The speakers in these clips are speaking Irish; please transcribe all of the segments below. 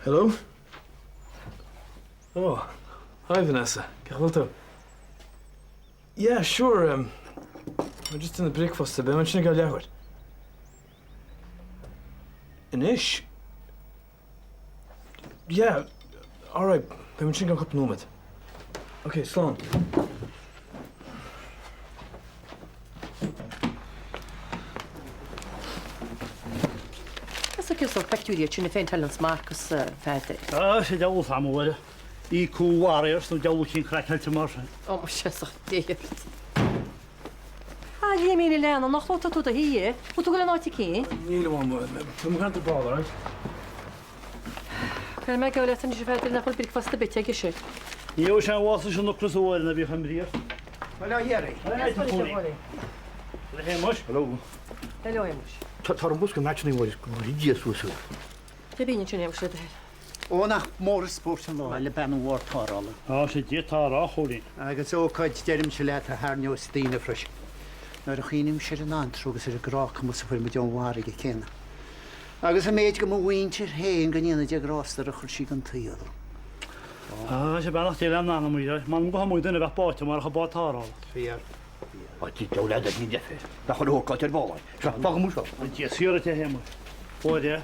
Hello? Oh, hi Vanessa, cén chaoi a bhfuil tú? Yeah, sure, um, we're just in the breakfast, beidh mé ansin i gceann leathuair. Anois? Yeah, alright, beidh mé ansin i gceann cúpla nóiméad. Ok, slán. Is cén sórt pictiúirí iad sin a phéinteáil an Marcus a Pheadair? Tá sé deabhal sam uair. IQ Warriors nó deabhal cinn craiceáilte mar sin. Ó, muise, sa Dé ort. A Liamín a leana, nach luath tú do shuí é? Bhfuil tú ag dul in áit eicínt? Níl, a Mham. Tá mé ag caint ar ball, alright? Caithfidh mé gabháil leat anois a Pheadair nach bhfuil bricfeasta ar bith aige sin. Ní gheobhaidh sé an mhása sin ocras a Mháire ná bíodh an briathar. Hello, Jerry. Hello, Shéamuis. Hello. Hello, Shéamuis. Tá an bosca meaitseanna a Mháire, go gcuirfidh Dia suas thú. Cé bíonn ansin, Shéamuis, le do thoil? Ó, nach mór an spórt an lá le bean an bhoird tarrthála. Tá sé Dia atá á rá, a Chóilín. Agus ócáid, deirimse leat, a thairneos daoine freisin. Nuair a chuimhnímse ar an antrú agus ar an gcrácamas a fuair muid ón mhargaidh céanna. Agus an méid de mo mhuintir féin, go ndéana Dia grásta air, a chuir sí den tsaol. Tá sé beannacht Dé lena anam, a Mháire. M'anam go hiomaí duine a bheadh báite marach an bád tarrthála. Fíor. Á, deabhal leat ní deifir. Nach chuir ócáid ar ball é. Seo, fág amuigh seo. Dia saor duit, a Shéamuis. Mháire,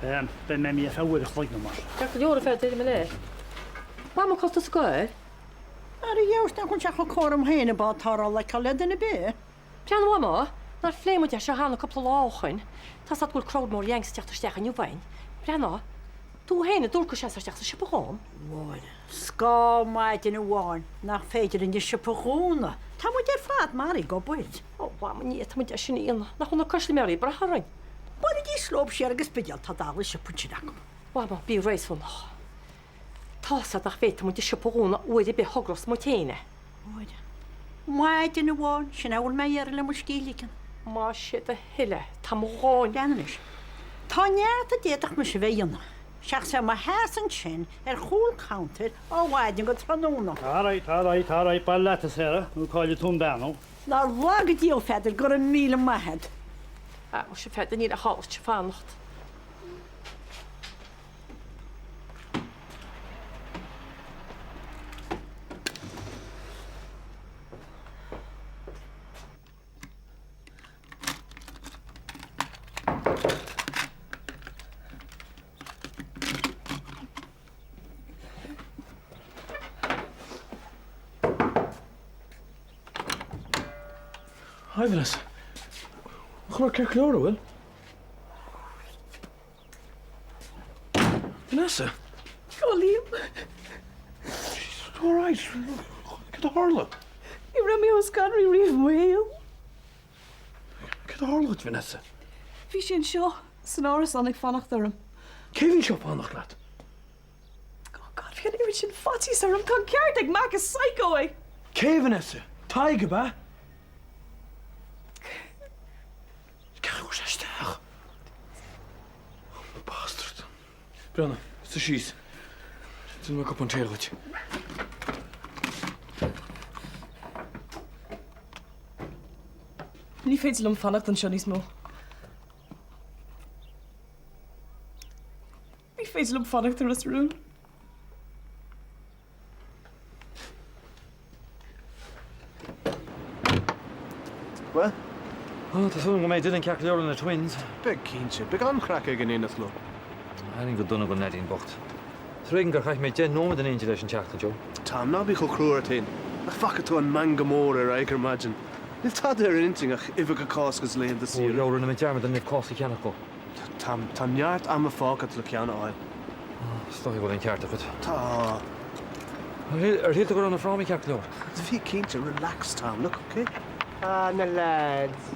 beidh mé imithe ar feadh uair a chloig nó mar sin. Ceart go leor, a Pheadair, mo léir. Mama, cá bhfuil tusa ag goil? Ar a fheabhas nach bhfuil sé chomh cúram féin an bád tarrthála a fheiceáil le duine ar bith. Breathnaigh, a Mhama, nár phléigh muid é seo cheana cúpla lá ó shoin. Tá's a't go bhfuil crowd mór Yanks ag teacht isteach inniu againn. Breathnaigh, tú féin a dúirt go seasfá isteach sa siopa dhom. Mháire, Scáth maidin amháin nach féidir linn an siopa a dhúnadh. Tá muid ar fad maraithe ag obair. Ó, a Mhama, ní fhéadfaidh muid é sin a dhéanamh. Nach bhfuil na custaiméirí ag brath orainn? Bainidís leo siar ag an Spidéal, tá dalladh siopa ansin acu. A Mhama, bí réasúnach. Tá's a't nach bhféadfaidh muid an siopa a dhúnadh uair ar bith a thogrós muid féin é. Mháire. Maidin amháin, sin é a bhfuil mé a iarraidh le mo scíth a ligean. Más é do thoil é, tá mo dhóthain. Lean anois. Tá neart a d'fhéadfadh mise a bheith a dhéanamh, seachas bheith i mo sheasamh ansin ar chúl counter ó mhaidin go tráthnóna. Alright, alright, alright, bail leat, a Sarah, nó caillfidh tú an bean, ó. Nár laga Dia thú, a Pheadair, go raibh míle maith a't. Ah, muise, a Pheadair, níl ach áit fanacht. Hi Vanessa. An chlár ceart go leor, an bhfuil? Vanessa! Oh, Liam. She's all right. Cad a tharla? Ní raibh mé chomh scanraithe riamh i mo shaol. Cad a tharla duit, Vanessa? Bhí sé anseo, san árasán ag fanacht orm. Cé bhí anseo ag fanacht leat? Oh God, bhí an oiread sin faitíos orm. Tá an ceart ag Mac, is psycho é. Cé, Vanessa? Tadhg, ab ea? Cén chaoi a bhfuair sé isteach? Bastard. Breathnaigh, suigh síos. Déanfaidh mé cupán tae dhuit. Ní féidir liom fanacht anseo níos mó. Ní féidir liom fanacht i Ros a' Rún. Bhuel? Ó, tá súil agam go mbeidh Dylan ceart go leor le na Twins. Beidh, cinnte. Beidh an-chraic aige in éineacht leo. Airím go dona don leaidín bocht. Is ar éigean gur chaith mé 10 nóiméad in éindí leis an tseachtain seo. Tom, ná bí chomh crua ort féin. Nach bhfaca tú an meangadh mór ar a aghaidh ar maidin? Níl tada ar a intinn ach uibheacha Cásca is laethanta Ó, saoire. leabhar, rinne mé dearmad an uibh Cásca a cheannach dó. Tom, tá neart ama fágtha agat le ceann a fháil. Is dóigh go bhfuil an ceart agat. Tá. Ar shíl tú go raibh na frámaí ceart go leor? Bhí, cinnte. Relax, Tom. Look, okay? Ah, na lads.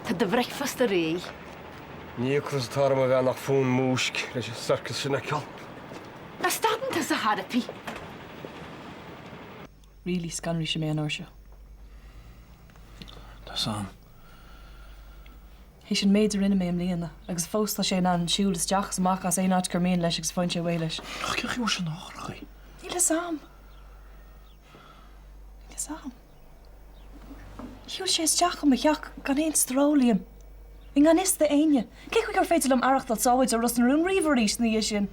Tá do bhricfeasta réidh. Ní ocras atá orm a bhean ach fonn múisc leis an sorcas sin a fheiceáil. Ná stadann tusa chor ar bith. Really scanraigh sé mé an uair seo. Tá sam. Théis an méid a rinne mé i mbliana, agus fós tá sé in ann siúl isteach is amach as aon áit gur mian leis agus faigheann sé réidh leis. Ach cén chaoi a bhfuair sé na heochracha? Níl fhios a'm. Níl fhios a'm. Shiúil sé isteach i mo theach gan aon stró, Liam. I ngan fhios d'éinne. Cén chaoi gur féidir liom aireachtáil sábháilte i Ros na Rún riamh arís ina dhiaidh sin?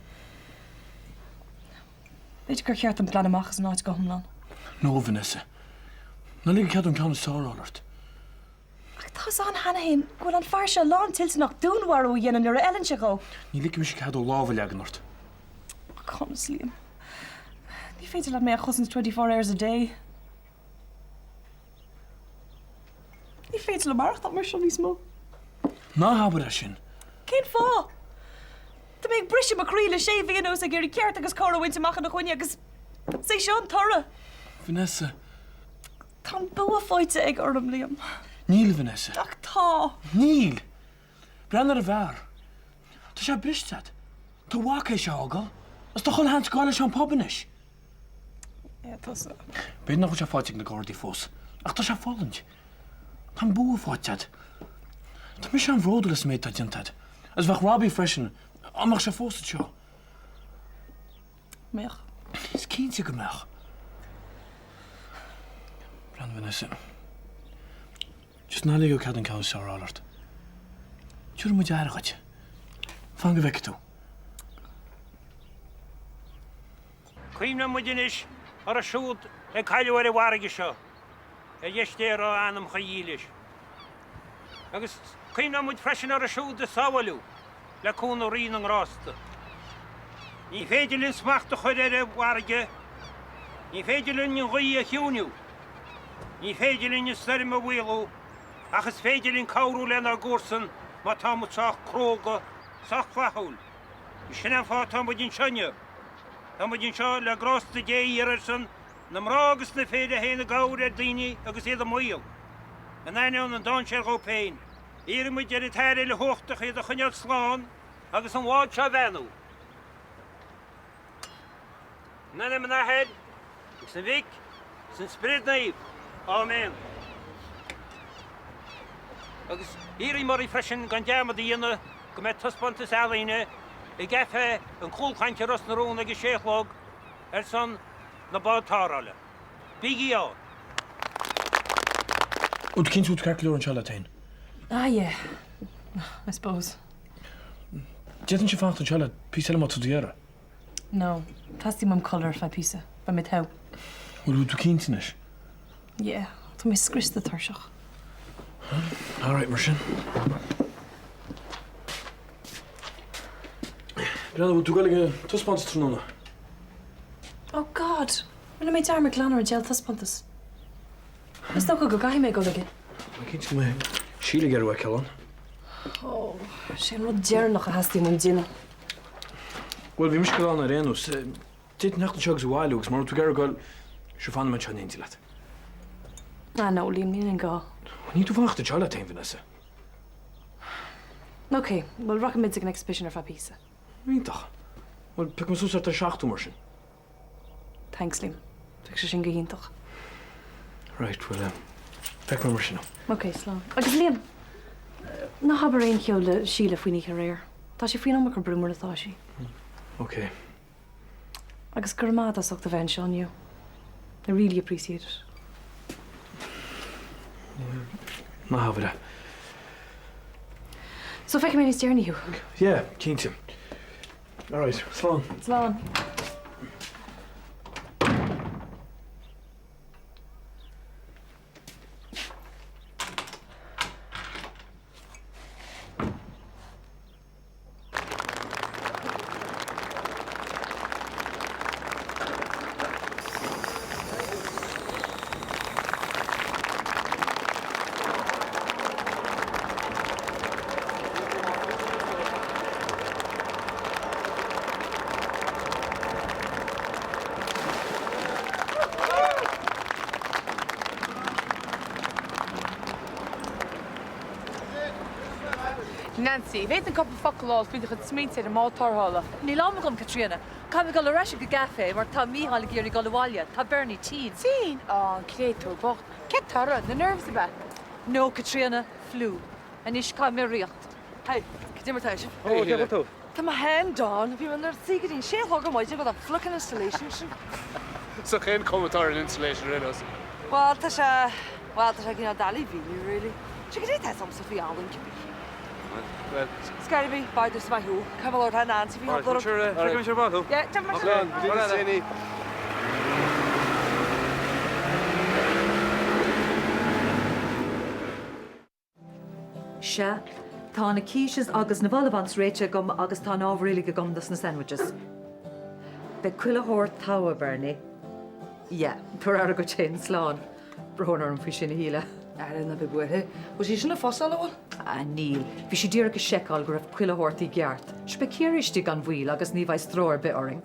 B'fhéidir gur cheart dom glanadh amach as an áit go hiomlán. No, Vanessa. Ná lig cead dó an ceann is fearr a fháil ort. Ach tá fhios a'm cheana féin go bhfuil an fear seo lántoilteanach dúnmharú a dhéanamh nuair a fheileann sé dhó. Ní ligfidh mise cead dó lámh a leagan ort. Conas, Liam? Ní féidir leat mé a chosaint 24 hours a day. Ní féidir liom maireachtáil mar seo níos mó. Ná habair é sin. Cén fáth? Tá mé ag briseadh mo chroí le sé mhí anuas ag iarraidh ceart agus cóir a bhaint amach ina choinne agus is é seo an toradh. Vanessa. Tá an bua faighte aige orm, Liam. Níl, Vanessa. Ach tá. Níl! Breathnaigh ar an bhfear. Tá sé briste agat. Tá a mhac théis é a fhágáil. Agus tá chuile sheans go gcaillfidh sé an pub anois. Yeah, tusa. B'fhéidir nach bhfuil sé faighte ag na Gardaí fós, ach tá sé ag fulaingt. Tá an bua faighte agat. Tá mise an-bhródúil as an méid atá déanta agat. Agus bheadh Robbie freisin, dá mbeadh sé fós anseo. Mbeadh. Is cinnte go mbeadh. Breathnaigh Vanessa. Just ná lig dó cead an ceann is fearr a fháil ort. Tabharfaidh muid aire dhuit. Fan go bhfeicfidh tú. Cuimhneoidh muid anois orthu siúd a cailleadh ar an bhfarraige seo, ar dheis Dé a raibh a anamcha dhílis. Agus cuimhneoidh muid freisin orthu siúd a sábháileadh le cúnamh Rí na nGrásta. Ní féidir linn smacht a chur ar an bhfarraige, ní féidir linn an ghaoth a chiúiniú, ní féidir linn an stoirm a mhaolú, ach is féidir linn cabhrú lenár gcomharsan má tá muid sách cróga, sách flaithiúil. Sin an fáth atá muid anseo inniu. Tá muid anseo le grásta Dé a iarraidh ar son na mná agus na fir a théann i gcabhair ar daoine agus iad i mbaol. In ainneoin an dainséir dhóibh féin, iarrann muid ar an tAire Uilechumhachtach iad a choinneáil slán agus an bhád seo a bheannú. In ainm an Athar, agus an Mhic, agus an Spioraid Naoimh. Áiméan. Agus iarraim oraibh freisin gan dearmad a dhéanamh go mbeidh taispeántas ealaíne i gCaifé an Chúlchainte i Ros na Rún ag a sé a chlog ar son na bád tarrthála. Bígí ann! Bhfuil tú cinnte go bhfuil tú ceart go leor anseo leat féin? Ah yeah, I suppose. D'fhéadfainnse fanacht anseo leat píosa eile má tá tú ag iarraidh. No, teastaíonn uaim codladh ar feadh píosa. Beidh mé togha. Bhfuil tú cinnte anois? Yeah, tá mé scriosta tuirseach. Alright, mar sin. Breathnaigh, bhfuil tú ag dul ag an taispeántas tráthnóna? Oh God! Rinne mé dearmad glan ar an diabhal taispeántas. Is dócha go gcaithfidh mé dul aige. Tá mé cinnte go mbeidh Síle ag iarraidh a fheiceáil ann. Oh, sé an rud deireanach a theastaíonn uaim déanamh. Bhuel, bhí mise ag dul ann ar aon nós. D'fhéadfainn teacht anseo agus a bhailiú agus mura bhfuil tú ag iarraidh dul, sure fanfaidh mé anseo in éindí leat. Ah no, Liam, níl aon gá. Níl tú fanacht anseo leat féin, Vanessa. Ok, bhuel rachaidh muid ag an exhibition ar feadh píosa. Iontach. Bhuel, piocfaidh mé suas thart ar 7 thú mar sin. Thanks, Liam. Bheadh sé sin go hiontach. Right, bhuel, feicfidh mé mar sin thú. Ok, slán. Agus Liam, ná habair aon cheo le Síle faoin oíche aréir. Tá sí faoin iomarca brú mar atá sí. Ok. Agus go raibh maith agat as ucht a bheith anseo inniu. I really appreciate it. Ná habair é. So feicfidh mé níos deireanaí thú. Yeah, cinnte. Alright, slán. Slán. Nancy, bhféadfainn cúpla focal a fháil faoi do chuid smaointe ar an mbád tarrthála? Níl am agam, Caitríona. Caithfidh mé dul ar ais ag an gcaifé mar tá Mícheál ag iarraidh dul abhaile. Tá Bernie tinn. Tinn? Á, an créatúr bocht. Céard tá air? Na nerves ab ea? No, Caitríona, flu. Anois caithfidh mé ritheacht. Hey, cad é mar tá sibh? Ó, cén chaoi a bhfuil tú? Tá mé han-down. Bhí mé inár suí go dtí an sé a chlog ar maidin go dtí flickin' installation sin. So cén chuma atá ar an installation ar aon nós? Bhuel, tá sé, bhuel, tá sé cineál doiligh a mhíniú, really. Sea, cad é atá agamsa faoi ealaín, cibé. Bhuel. Scairbí, bye is maith thú. Cá bhfuil ort Nancy bhí thú Alright, sure, feicfidh mise ar ball thú. Yeah, déan mar sin. Slán, go dtí níos déanaí. Sea, tá na quiches agus na vol-au-vents réitithe agam agus tá an ábhar uilig agam dos na sandwiches. Beidh chuile shórt togha, Bernie. Yeah, tabhair aire dhuit féin, slán. Brón orm faoi sin, a Shíle. Ara, ná bí buartha. Bhfuil sí sin ag fusáil, an bhfuil? Ah, níl. Bhí sí díreach ag seiceáil go raibh chuile shórt i gceart. Sea, beidh Ciara istigh gan mhoill agus ní bheidh stró ar bith orainn.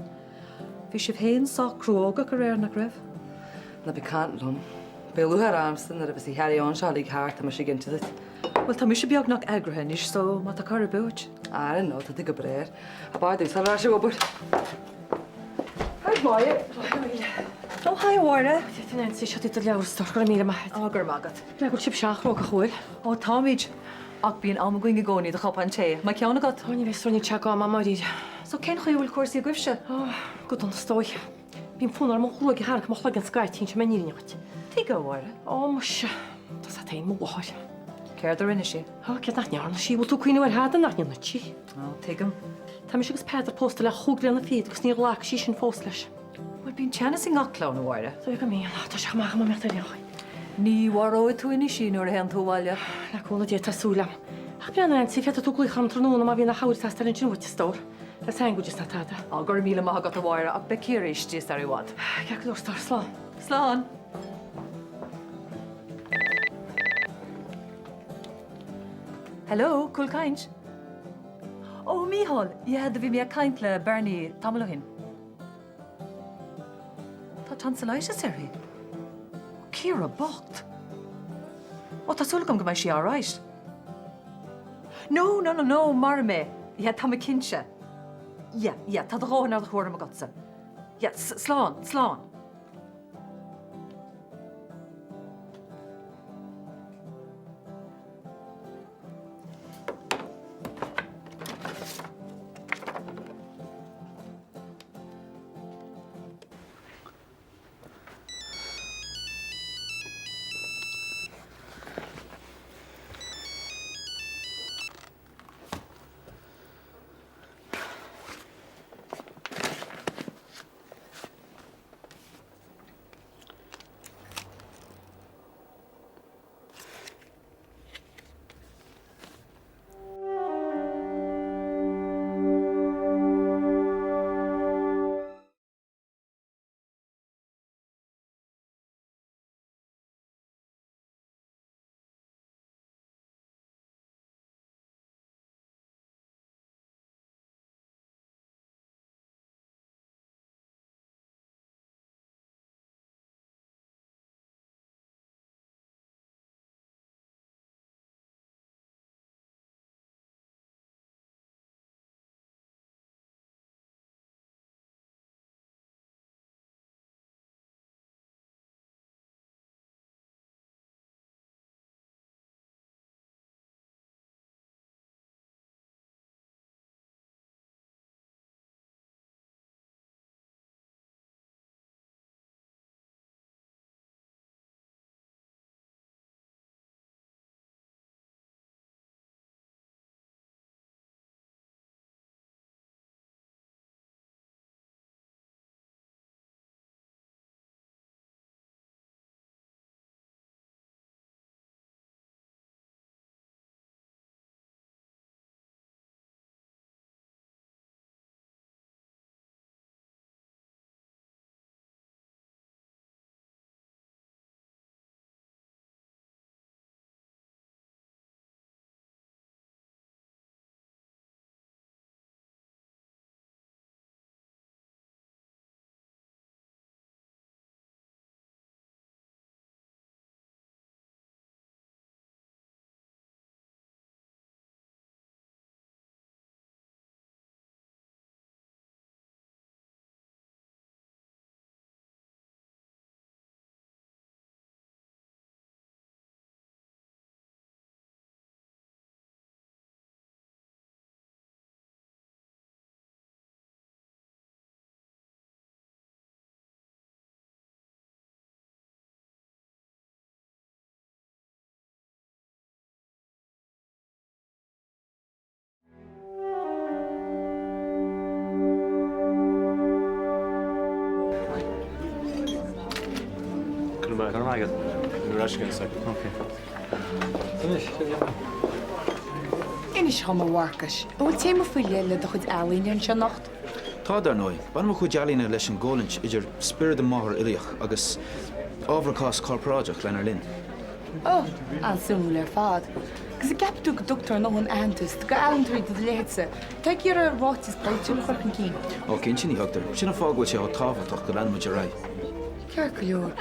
Bhí sibh féin sách cruógach aréir, nach raibh? Ná bí ag caint liom. Beidh lúcháir ormsa nuair a bheas an carry on seo uilig thart, tá mise ag inse duit. Bhuel, tá mise beagnach eagraithe anois, so má tá cor ar bith uait. Ara no, tá tú go breá. Ab fhearr duit ar ais ag obair. Haigh Máire. Oh, hi a Mháire. Dia Nancy, seo duit do leabhar, a stór, go raibh míle maith agat. Á, go raibh maith agat. Go bhfuil sibh an-chruógach, an bhfuil? Ó, táimid. Ach bíonn am againn i gcónaí do chupán tae. An mbeidh ceann agat? Ó, ní bheidh, a stór, níl sé go am i ndáiríre. So cén chaoi a bhfuil cúrsaí agaibhse? Ó, go dona is dóigh. Bíonn fonn orm an ghruaig a tharrac ó mo chloigeann scaití, inseoidh mé an fhírinne dhuit. Tuige, a Mháire? Ó, muise, tá 's agat fhéin, mo mháthair. Céard a rinne sí? Ó, céard nach ndearna sí? Bhfuil tú ag cuimhneamh ar thada nach ndéanfaidh sí? Ó, tuigim. Tá mise agus Peadar pósta le chúig bliana fichead agus níor ghlac sí sin fós leis. Bhuel, bíonn teannas i ngach clann, a Mháire. Dóigh go mbíonn. Tá sé chomh maith agam imeacht ar aon chaoi. Ní mharóidh tú anois í nuair a théann tú abhaile. Le cúnamh Dé, tá súil agam. Ach breathnaigh, Nancy, féadfaidh tú glaoch orm tráthnóna má bhíonn aon chabhair ag teastáil ansin uait, a stór. Le sandwiches ná tada. Á, go raibh míle maith agat, a Mháire, ach beidh Ciara istigh sar i bhfad. Ceart go leor, a stór. Slán. Slán. Hello, Cúl Caint? Ó, Mícheál, yeah, do bhí mé ag caint le Bernie tamall ó shin. Tá tonsillitis uirthi. Ó, Ciara bocht. Ó, tá súil agam go mbeidh sí alright. No, no, no, no, mairfidh mé. Yeah, tá mé cinnte. Yeah, yeah, tá do dhóthain ar do chúram agatsa. Yeah, slán, slán. maith agat. Ar ais again second. Ok. Anois, sin é. Inis dhom, a Mharcais, an bhfuil téama faoi leith le do chuid ealaíne anseo anocht? Tá, dar ndóigh. Baineann mo chuid ealaíne leis an gcomhlint idir spiorad an mháthar uilíoch agus ábharachas corparáideach lenár linn. Ó, an-suimiúil ar fad. Agus an gceapann tú go dtugtar a ndóthain aitheantais do ealaíontóirí de do leithéidse atá ag iarraidh ráiteas polaitiúil a chur chun cinn? Ó, cinnte ní thugtar. Sin an fáth go bhfuil sé chomh tábhachtach go leanann muid ar aghaidh. Ceart go leor.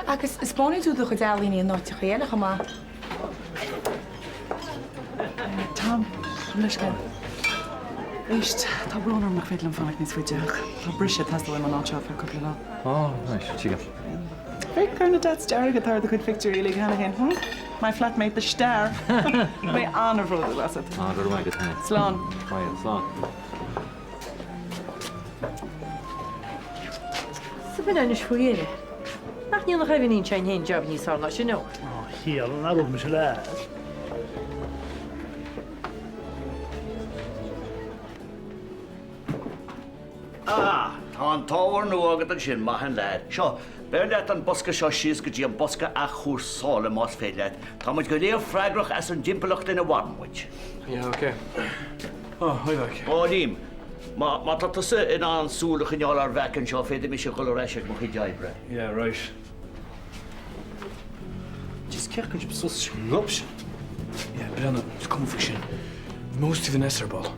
Agus 'spáineann tú do chuid ealaíne in áiteacha eile chomh maith? Tom, leithscéal. Éist, tá brón orm nach féidir liom fanacht níos faide ach tá briseadh ag teastáil uaim ón áit seo ar feadh cúpla lá. Ó, nice, tuigim. Féach ar na dots dearga atá ar do chuid pictiúirí uilig cheana féin, hm? My flatmate, the star! Mé an-bhródúil asat. Ah, go raibh maith agat féin. Slán. Maith, slán. Sa bhinn anois faoi dheireadh. Nach ndéanfadh aon iníon s'againn féin jab níos fearr ná sin, ó? Ó, shíl, nár rug mise leat. Ah, tá an t-ábhar nua agat ansin, maith an leaid. Seo, beir leat an bosca seo síos go dtí an bosca athchúrsála más féidir leat. Tá muid go léir freagrach as an dtimpeallacht ina mhaireann muid. Yeah, ok. Oh, hi Mheaig. Ó, Liam, má, má tá tusa in ann súil a choinneáil ar Mheaic anseo, féadfaidh mise dhul ar ais ag mo chuid oibre. Yeah, right. Jeez, cé a chuir suas leis an ngob sin? Yeah, breathnaigh, is cuma faoi sin. Bhí mé thuas tigh Vanessa ar ball.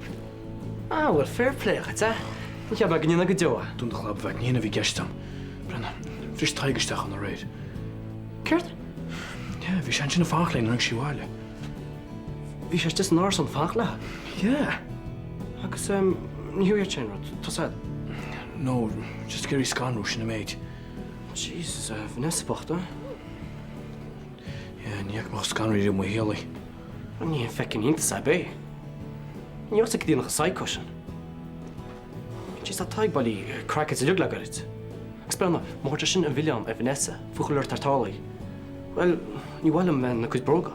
Ah, bhuel, fair play dhuit, eh? Ní cheap mé go ndéanfá go deo é. Dún do chlab, a Mheaic, ní hin a bhí i gceist agam. Breathnaigh, bhris Tadhg isteach ann aréir. Céard? Yeah, bhí sé ansin ag fanacht léi nuair a tháinig sí abhaile. Bhí sé istigh san árasán ag fanacht léi? Yeah. Agus, em, ní hé sin rud, tá sad. No, just ag iarraidh scanrú, sin an méid. Jesus, eh, Vanessa bocht, eh? Yeah, ní fhaca mé chomh scanraithe riamh i mo shaol í. Ní haon feckin iontas ab é. Ní fhios ag daoine chomh psycho sin. Jeez, tá Tadhg bailí craiceáilte uilig le gairid. Agus breathnaigh, má chuir sé sin an mhilleán ar Vanessa faoi chuile shórt tarrthálaí, bhuel, ní mhaith liom bheith ina cuid bróga.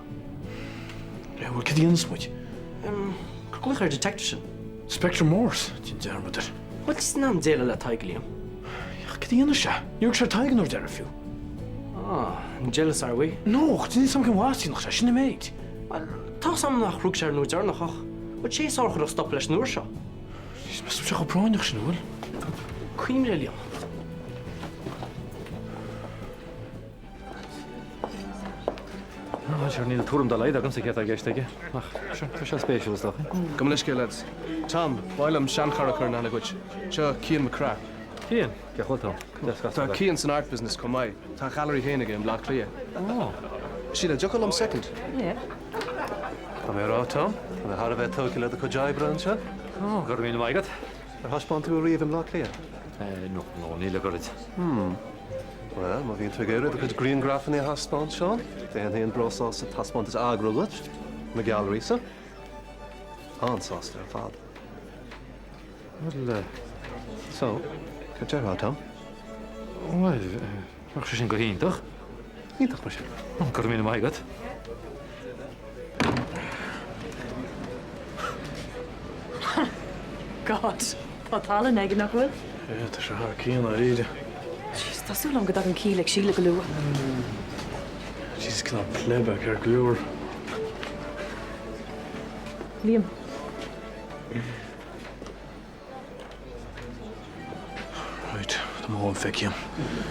Yeah, bhuel, cad a dhéanfas muid? Em, cuir glaoch ar an detective sin. Inspector Morse? Déan dearmad air. Bhfuil tú in ann déileáil le Tadhg, Liam? Ach cad a dhéanfaidh sé? Níor rug sé ar Tadhg an uair deiridh fiú. Ah, jealous are we? No, ach níl 'fhios a'm cén mhaith a dhéanfadh sé, sin an méid. Bhuel, tá 'fhios a'm nach rug sé air an uair deireanach ach bhfuil sé sách chun stopadh leis an uair seo? Jeez, meas tú sé chomh práinneach sin, an bhfuil? Cuimhnigh, a Liam. Ah, sure, níl tuairim dá laghad agamsa céard atá i gceist aige. Ach, sure, tá sé spéisiúil is dócha. Gabh mo leithscéal, lads. Tom, ba mhaith liom seanchara a chur in aithne dhuit. Seo Cian McCraith. Cian, cén chaoi a bhfuil Tom? Deas casadh Tá leat. Cian san art business chomh maith. Tá a ghailearaí féin aige i mBleá Cliath. Oh. Síle, dtiocfá liom soicind? Yeah. Tá mé a rá, Tom, tá mé thar a bheith tógtha le do chuid oibre anseo. Oh, go raibh míle maith agat. Ar thaispeáin tú ariamh i mBleá Cliath? Eh, no, no, níl le goirid. Hmm. Bhuel, má bhíonn tú ag iarraidh do chuid grianghrafanna a thaispeáint, Seán, déanfainn breá sásta taispeántas a eagrú duit, i mo ghailearaí-sa. An-sásta ar fad. Bhuel, eh. So, cad déarfá, Tom? Bhuel, bheadh sé sin go hiontach. Iontach mar sin. Go raibh míle maith agat. God, tá tallann aige, nach bhfuil? Yeah, tá sé thar cionn, dáiríre. Jeez, tá súil agam go dtagann ciall ag Síle go luath. Jeez, cineál pleb é, ceart go leor. Liam. Right, tá mo dhóthain feicthe agam.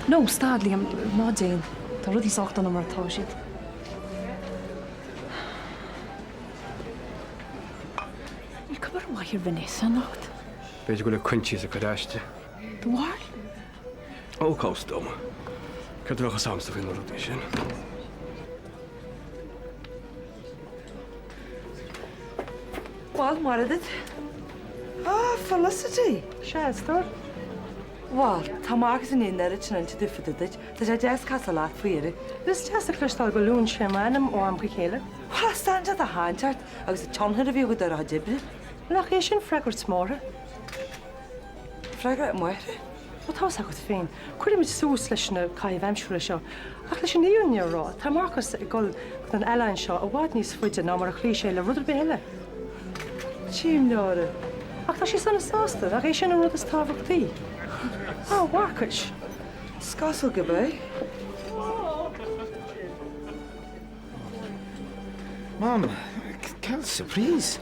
No, stad, Liam, ná déan. Tá rudaí sách dona mar atá siad. Níl cuma mhaith ar Vanessa anocht. B'fhéidir go bhfuil a coinsias ag cur aisti. Do bharúil? Ó, cá bhfios dom. Céard a bheadh fhios a'msa faoi na rudaí sin? Bhuel, maire duit. Ah, Felicity! Sea, a stór. Bhuel, tá Marcus i ndiaidh an oiread sin inse domh fá dtaobh duit. Tá sé deas casadh leat faoi dheireadh. Is deas a chloisteáil go luann sé m'ainm ó am go chéile. Bhuel, as an do chaint ort agus an tionchar a bhí agat ar a chuid oibre. Nach é sin freagairt máthar? Freagairt máthar? Ó tá's agat féin, cuirimid suas leis na caithimh aimsire seo, ach leis an fhírinne a rá, tá Marcus ag dul don ealaín seo i bhfad níos faide ná mar a chloígh sé le rud ar bith eile. Tchím, Laura. Ach tá sé sona sásta, nach é sin an rud is tábhachtaí? Á, a Mharcais! Is cosúil gurb é. Mam, quelle surprise!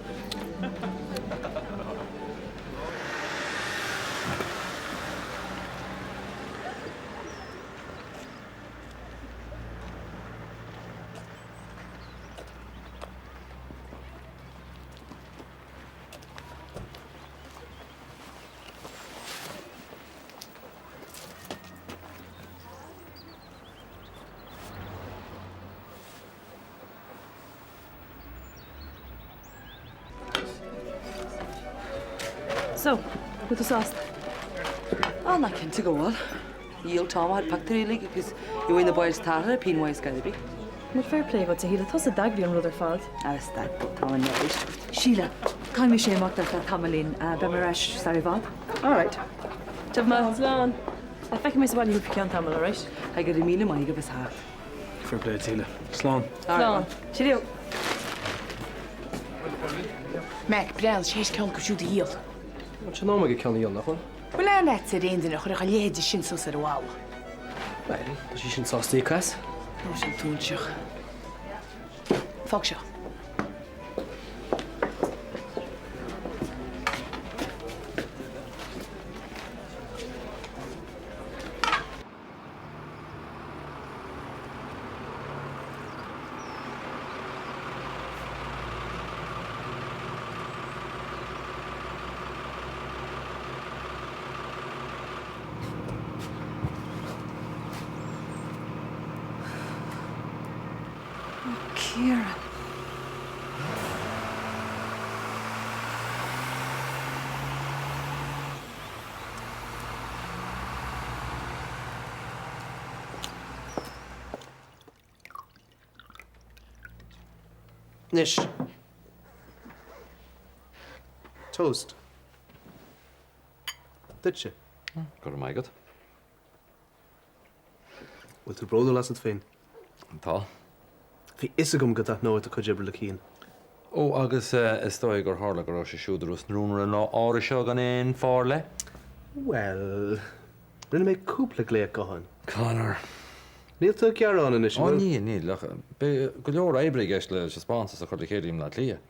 So, bhfuil tú sásta? Á, ná cinnte go bhfuil. Dhíol Tom a chuid pictiúirí uilig agus gheobhaidh na boys tarrtha pingin mhaith ar scor ar bith. Bhuel, fair play dhuit, a Shíle, tusa a d'eagraigh an rud ar fad. Á, stad, tá an éisteacht. Síle, caithfidh mise imeacht ar feadh tamaillín. Beidh mé ar ais sar i bhfad. All right. Téigh amach. Slán. Feicfidh mé sa bhaile thú faoi cheann tamaill, all right? Go raibh míle maith agaibh as theacht. Fair play, Síle. Slán. Slán. Cheerio. Mac, breathnaigh, tar éis ceann acu siúd a dhíol. Bhfuil sé in am aige ceann a dhíol, nach bhfuil? Bhfuil aithne agat ar aon duine a chuirfeadh a leithéide sin suas ar an bhalla? Bhuel, tá sí sin sásta íoc as. Nó sin túinseach. Fág seo. Oh, Ciaran. Anois. Toast. Duitse. Go raibh maith agat. Bhfuil tú bródúil asat féin? Tá. Bhí fhios agam go dtaitneodh do chuid oibre le Cian. Ó, agus is dóigh gur tharla go raibh sé siúd i Ros na Rún ar an lá áirithe seo gan aon fáth ar leith? Bhuel, rinne mé cúpla glaoch gutháin. Conor. Níl tú ag gearán anois, an Ó, bhfuil? níl, níl, ach beidh go leor oibre i gceist le taispeántas a chur le chéile i mBleá Cliath.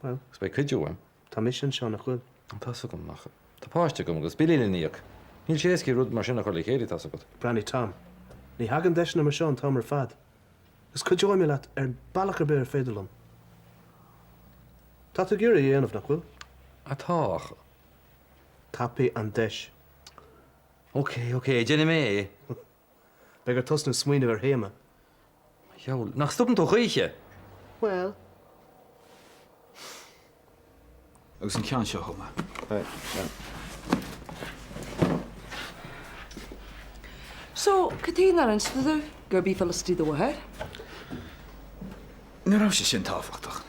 Bhuel. Agus beidh cuidiú uaim. Tá mise anseo, nach bhfuil? Tá's agam, ach tá páiste agam agus billí le n-íoc. Níl sé éasca rud mar sin a chur le chéile, tá's agat. Breathnaigh Tom, ní thagann deiseanna mar seo an t-am ar fad. Agus cuideoidh mé leat ar bealach ar bith ar féidir liom. Tá tú ag iarraidh é a dhéanamh, nach bhfuil? Ah, tá, ach. Tapaigh an deis. Ok, ok, déanfaidh mé é. Beidh ort tosnú ag smaoineamh ar théama. Mo dheabhail, nach stopann tú choíche! Bhuel. Agus an ceann seo chomh maith. So, cad chuige nár inis tú domh gurb í Felicity do mháthair? Ní raibh sé sin tábhachtach.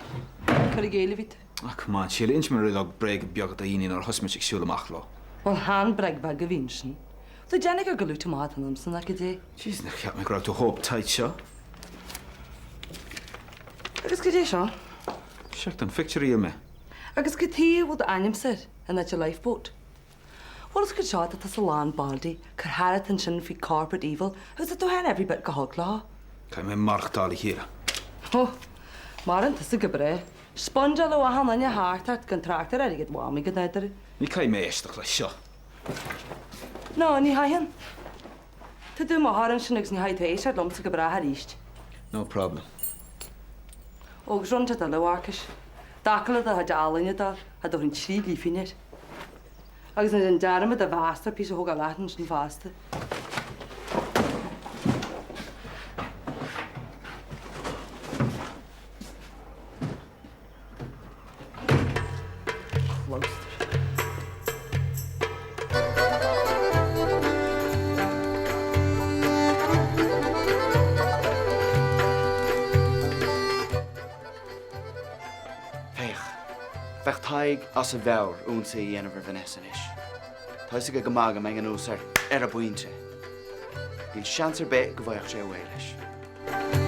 Cur i gcéill a bhí tú. Ah, come on, Síle, inis mé roileog bréaga beaga do dhaoine nuair a thosaigh muid ag siúl amach leo. Bhuel, chan bréag bheag a bhí ansin. Tá déanamh gur go luaite amach atá ionamsa ná cad é. Jeez, níor cheap mé go raibh tú chomh uptight seo. Agus cad é seo? Seic don phictiúr a dhíol mé. Agus cad chuige a bhfuil d'ainmse air in áit a lifeboat? Bhuel is cad seo tá tusa lán baldy, cur thart ansin faoi corporate evil agus tá tú féin every bit chomh holc leo. Caithfidh mé maireachtáil a Shíle. Ó, maireann tusa go breá. Spongeáil ó achan duine thart ort gan trácht ar airgead Mhamaí go nádúrtha. Ní caithfidh mé éisteacht leis seo. No, ní chaithfeann. Tá tú i mo chomhair ansin agus ní chaithfidh tú éisteacht liomsa go brách arís. No problem. Ó, agus rud inteacht eile, a Mharcais. D'acla do chuid ealaíne dó, cha dtabharfainn trí lifín air. Agus ná déan dearmad do mhasterpiece a thógáil leat ansin fosta. Féach, bheadh Tadhg as a mheabhair ionsaí a dhéanamh ar Vanessa anois. Tá fhios aige go maith go mbeinn anuas air ar an bpointe. Níl seans ar bith go bhfaigheadh sé away leis.